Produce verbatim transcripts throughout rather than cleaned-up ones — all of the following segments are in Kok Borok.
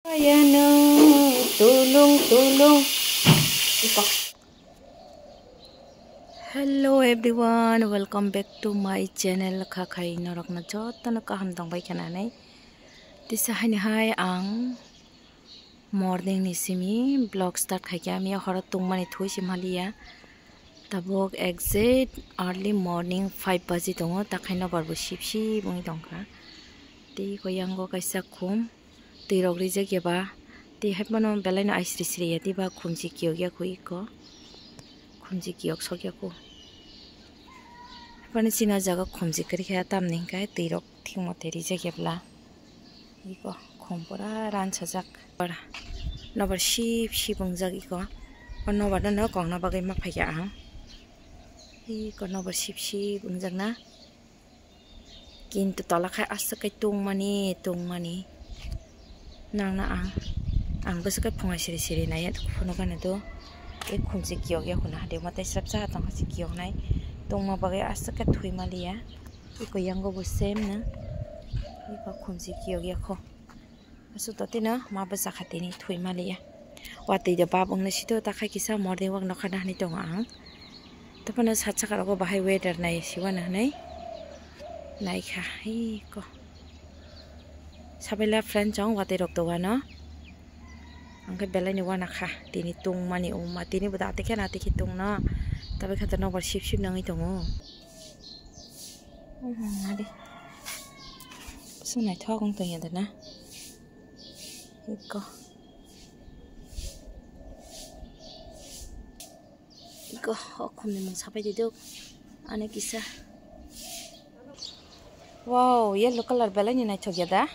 Ayano, tulung, tulung. Iko. Hello everyone, welcome back to my channel. Kha khai norokno jotono kaham tongbai kha nanai. Tisa haini hai ang morning ni simi vlog start khaikha, miya horo tungmani thui si maliya. Tabuk exact early morning five baji tongo, takhai nobar bo sip sip wngwi tongkha. Tei iko yango kaisa khum, twi rok rijak ya ba, tei hai phano belai no aisri sri ya, tei ba khumchi kiyok ya khu iko, khumchi kiyok sok ya khu. Hai phano chini o jaga khumchi kwrwi kha, tamni hwnkhe twi rok thik mote rijak ya bwla. Iko khum pura ransajak. Nobar sip sip wngjak iko. O nobar no kongna bagwi ma phaikha ang. Iko nobar sip sip wngjak na. Kintu tola khai aswk kai tungmani, tungmani. Nangna ang, ang bwswk kai phunga siri siri nai phunukgani do. E khumchi kiyok ya khuna hade mwtai srapsa tongkha se kiyoknai. Tungma bagwi aswk kai thwi maliya. Iko yango bo same no. Iko khumchi kiyok ya kho. Aswk to tino ma bwsa kha tini thwi maliya. Watwi de bab wngna sito takhai kisa morning walk nokha na hinwi tongo ang. Tei phano sat saka rogo bahai weather nai siwano hinwi naikha. Iko. Sabaila friend chong watwi rok tongwano. Angkhe belai ni wana kha. Tini tungmani wngma. Tini bo da atikhe na atikhe tungno. Tabai kha to nobar sip sip nangwi tongo. Adi. Sung naithok wng tongya da na. Iko. Iko, o khumni mung sapai di duk. Ani kisa. Wow, yellow colour belai ni naithok ya da.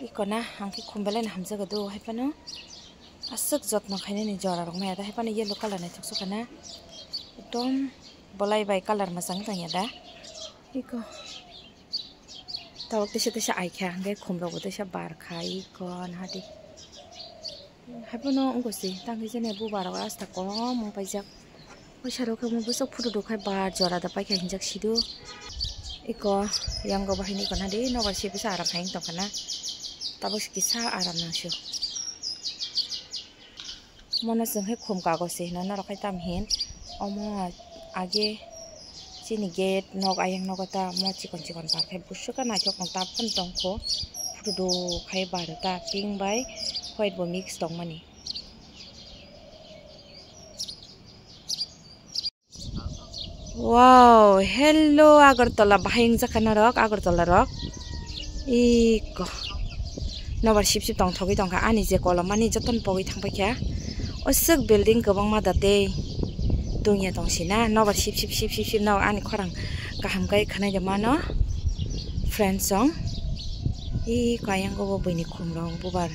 Iko na, ang khe khum belai ni hamjago do, hai phano. Aswk jotno khainani jora rok maya da, hai phano yellow colour naithok sukha na. Ekdom bolai bai colour mwchang tong ya da. Iko. Tabuk teisa teisa ai kha, hwnkhe khum rok bo teisa bar kha, iko na hadi. Haiphano wngkha se, tangkhe jene bubar rok asta kolom wng paijak. Waisa rok khe omo bwswk photo rok khai bar jora da paikha hinjak sido. Iko yango bahai ni iko na di nobar se bwsa aram hai wng tongkha na. Tabuk se kisa aram nang sio. Mono chwng khe khum kago se hino norok khai tam hin. Omo age chini gate nok ayang nogo ta mo chikon chikon bar khai bwswk khe naithok tong tab phano tongkho. Photo do khai bar ta pink bai white bo mix tongmani. Wow, hello Agartala, bahai wngjakha norok Agartala rok. Iko. Nobar sip sip tongthogwi tongkha, ani je kolom mani jotono pogwi thangpaikha. Oswk building kwbangma da tei tungya tongsi na, nobar sip sip sip sip sip no ani khorang kaham kai khwnai de mano. Friends song. Iko ayang go bo buini khum rok bubar.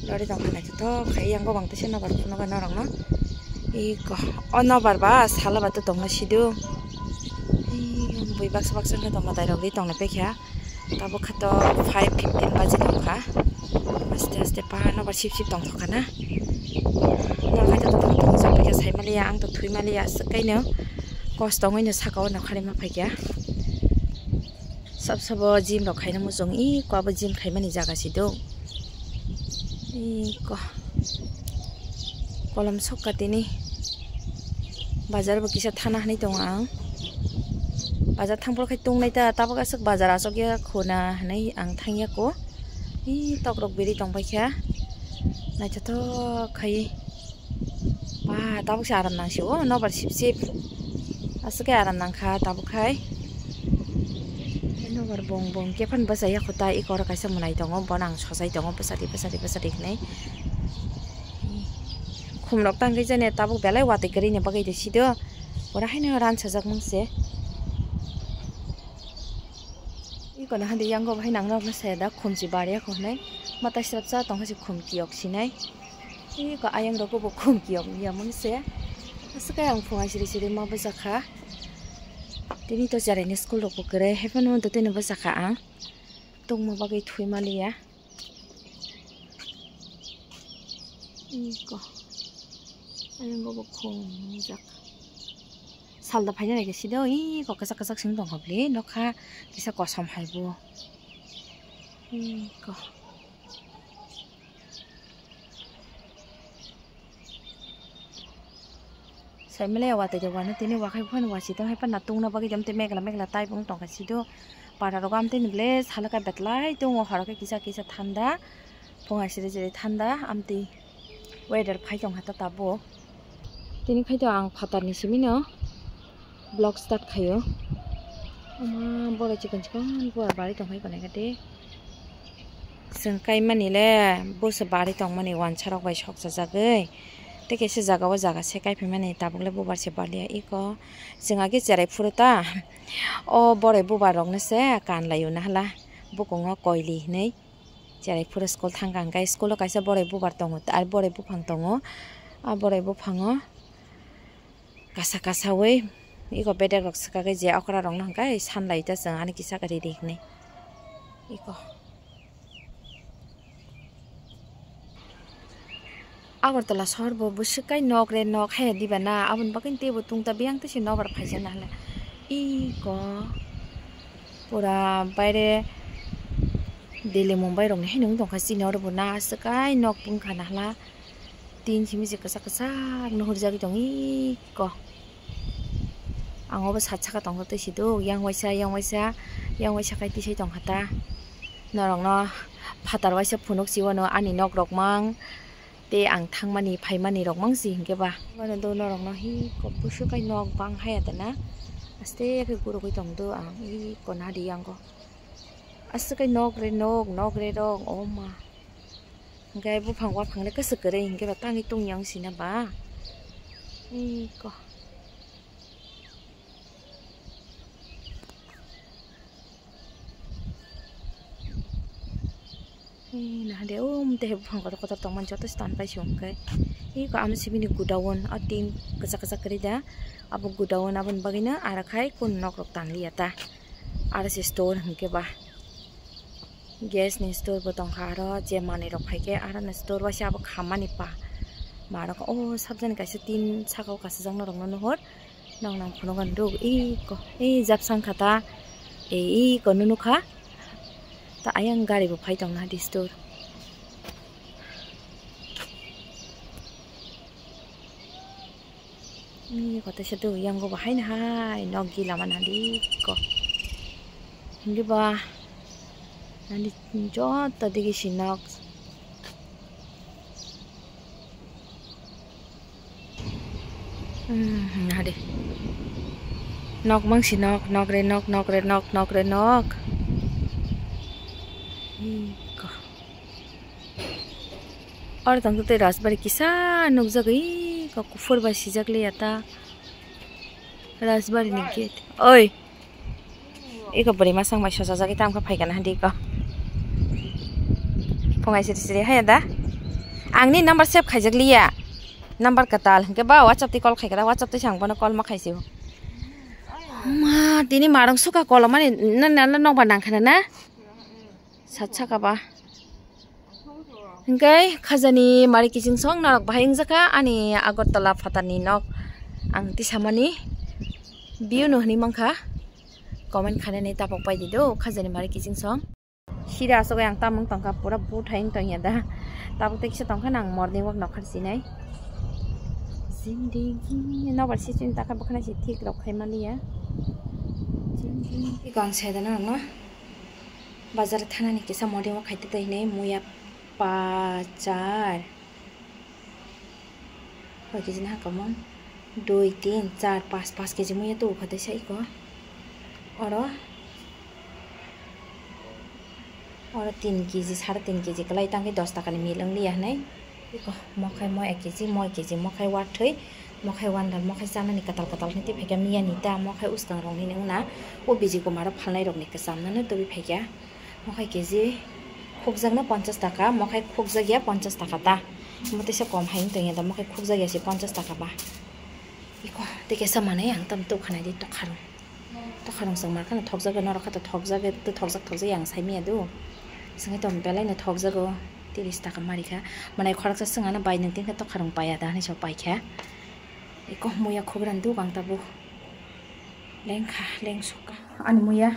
Lori tongkha naithothok khai, yang go bang teisa nobar phunukgo norokno. Iko, o nobar ba sala ba to tongna sido. Iko, bui baksa baksa wngkha tongma dai rok ri tongna pekha. Tabuk kha to five fifteen baji tongkha. Aste aste pa nobar sip sip tongthokha na. Norok hai to tong tong jok pekha sai maliya, ang to thui maliya, aswk kaino kosto wngwi no saka o nokharima phaikha. Sab sabo gym rok khaina muchung, iko abo gym khaimani jaga si do. Iko kolom sokka tini. Bazar bo kisa thana hinwi tongo ang. Bazar thangphuru khai tongnai ta, tabuk aswk bazar achukya khuna hinwi ang thangya ko. Ih, tokrok biri tongpaikha. Naithothok khai. Ba, tabuk se aram nang si o, nobar sip sip. Aswk khe aram nang kha tabuk khai. Nobar bong bong khe phano bwsai ya kho ta, iko oro kaisa mwnai tongo, bono ang sojai tongo, bwsadi, bwsadi, bwsadi hinwi. Khum rok tang khe jani tabuk belai watwi kwrwini bagwi de sido. Oro haino ransajak mung se. Iko no hadi yango bahai nang rok no saya da khumchi bar ya kho hinwi. Mata srapsa tong khe se khum kiyok sinai. Iko ayang rok bo khum kiyok ya mung se. Aswk khe ang phungai siri siri ma bwsa kha. Tini to cherai ni school rok bo kwrwi, hai phano tini bwsa kha ang. Tongma bagwi thwi maliya. Iko. Ayang go bo khum jak. Salda phaina naikhe sido, iko kwchak kwchak sing tongkha bwle, nokha kisa kosom hai bo. Iko. Saimale watwi de wano tini wakhai phano wasi tong hai phano tungna bagwi jam tei megla megla tai bung tongkha sido. Para rogo amtwi ni ble salo kaibetlai tongo, horo khe kisa kisa thanda. Phung asiri jiri thanda amtwi weather phai tongkha ta tabuk. Tini khai to ang phatar ni simi no vlog start khaio. Ama boro chikon chikon puar bari tongkhai konai kate. Chwng kaimani le busa bari tongmani wansa rok bai sok chajagwi. Tei kaisa jaga o jaga se kaiphaimani tabuk le bubar se baliya iko. Chwng age cherai phuru ta. O borai bubar rok no se kanlaio nahala. Bukungo koili hinui. Cherai phuru school thangkha hwnkhe school o kaisa borai bubar tongo, ar borai buphang tongo. A borai buphango kasa kasaui iko bedek rok swkagwi je okra rok no hwnkhe sanlai ta chwng ani kisa khe ridi hinui iko. Agartala sohor bo bwswk kai nok re nok haya diba na, aboni bagwi teibo tungta biyang tei se nobar phaijak na hala. Iko pura baire Delhi Mumbai rokni haino wng tongkha chini oro bo na aswk kai nok wngkha na hala. Tin simi se kwchak kwchak no hurjagwi tong iko. Ang obo sat saka tongkha tei si do yang waisa yang waisa yang waisa kai tisai tongkha ta. Norokno phatar waisa phunuk si wano ani nok rok mang. Tei ang thangmani, phaimani rok mang si hinkhe ba. Bono do norokno hi kok bwswk kai nok bang haya tana. Aste khe gurugwi tong do ang, ih, kona di yang go. Aste kai nok re nok, nok re rok, oh ma. Hinkhe buphang waphang le kwswk kwrwi hinkhe ba tangwi tong yang sina ba. Ih, ko. Ee, nahade, um, tei buphang kotor kotor tongmani joto se tanpai se hwnkhe. Eko amo sibini godown, o tin kwchak kwchak kwrwi da. Abo godown aboni bagwino aro khai kunu nok rok tangliya ta. Aro se store hwnkhe ba. Gas ni store bo tongkha aro je manwi rok phaikhe aro ni store waisa abo khammani pa. Ma rok o sabjani kaisa tin saka o kasijak norok no nuhur. Nong nang phunukgo nukgo, iko, ei japsang kha ta, ei, iko nunukha. Ta ayang gari bo phai tongna distur. Ni koto se tu yang go bahai na hai, nok gila mana di ko. Hindi ba, nani joto digi si nok. Hmm, hade. Nok mangsi nok, nok re nok, nok re nok, nok re nok. Iko. Oro tong tei rajbari kisa nukjagwi, kok kuphur bai sijak liya ta. Rajbari ni gate. Oi. Iko bwrwi masang bai sochajagwi tamkha phaikha na hadi iko. Phungai siri siri haya da. Angni number save khaijak liya. Number kwtal hinkhe ba WhatsApp twi call khaikha da, WhatsApp twi sang bono call ma khaisio. Ma tini marong suka call mani na na na nokbar nangkha na na. Sat saka ba. Hingke khajani mari kiching song norok bahai wngjakha ani Agartala phatarni nok. Ang tisamani view no hinui mankha. Comment khainani tapok pai di do khajani mari kiching song. Sida asogoi ang tamung tongkha pura buthai wng tongya da. Tabuk tei kisa tongkha nang morning walk nokha sinai. Jing ding jing nobar si chini takha bwkhana si thik rok khai maliya. Jing ding. Iko ang saida norokno. Bazar thanani kisa morning walk khaite tei hinui muya pa char. Hoi khe jini hakamon dui, tin, char, pas, pas keji muya tubu kha teisa iko. Oro, oro tin keji, sare tin keji kwlai tangkhe dos takani mil wngliya hinui. Iko mokhai mo ek keji, mo ek keji, mokhai wathwi, mokhai wandal, mokhai chanani kwtal kwtal hinui tei phaikha miyani ta, mokhai uskang rokni wngna, o biji kumaro phalnai rokni kwcham nano tubui phaikha. Mokhai keji khukjakno ponchas taka, mokhai khukjakya ponchas taka ta. Omo teisa kom hai wng tongya da, mokhai khukjakya se ponchas taka ba. Iko tei kesa manwi ang tam tok khanai di tokharong. Tokharong chwng mar kheno thokjagwi norok kha to thokjagwi, to thokjak thokjagwi ang sai manya do. Swngwi tong belai no thokjago, tiris taka mari kha. Manai khoroksa swng ano bai nwng tin khe tokharong paiya da hinui so paikha. Iko muya khukran duk ang tabuk. Lengkha, lengsukha. Ani muya.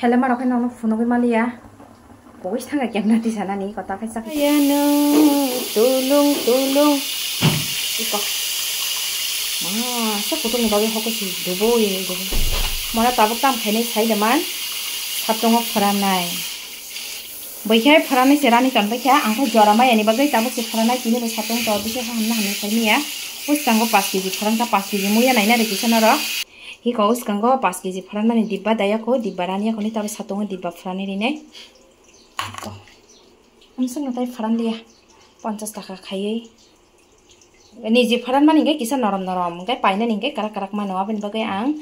Helema rok khe nokno phunugwi maliya. Pogis thangkha kemna tisa nani kota khe chak. Ayano tulung tulung. Iko. Ah, sa kutung ni bagwi hoko si dubo ye dubo. Mona tabuk tam khainai sai de man. Satungo phoranai. Bai khe phoranai se rani ton bai khe ang khe jora maya ni bagwi tabuk se phoranai tini bo satung tor bisi ha hamna hamna sai miya. Uskango paanch kg phoran ka paanch kg muya naina de kisa norok. Hiko uskango paanch kg phoran mani dibba daya ko dibba rani ko ni tabuk satungo dibba phoranai rinai. Amswk no tai phoran liya. Ponchas taka khaiwi. Niji phoran mani hingke kisa norom norom, hingke painani hingke karak karak mano, aboni bagwi ang,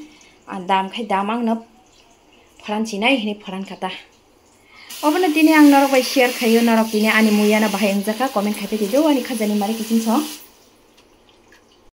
ah, dam khai dam ang no phoran chinai hinui phoran kha ta. Obono tini ang norok bai share khaio, norok tini ani muya no bahai wngjakha, comment khai phi di do, ani khajani mari kiching song.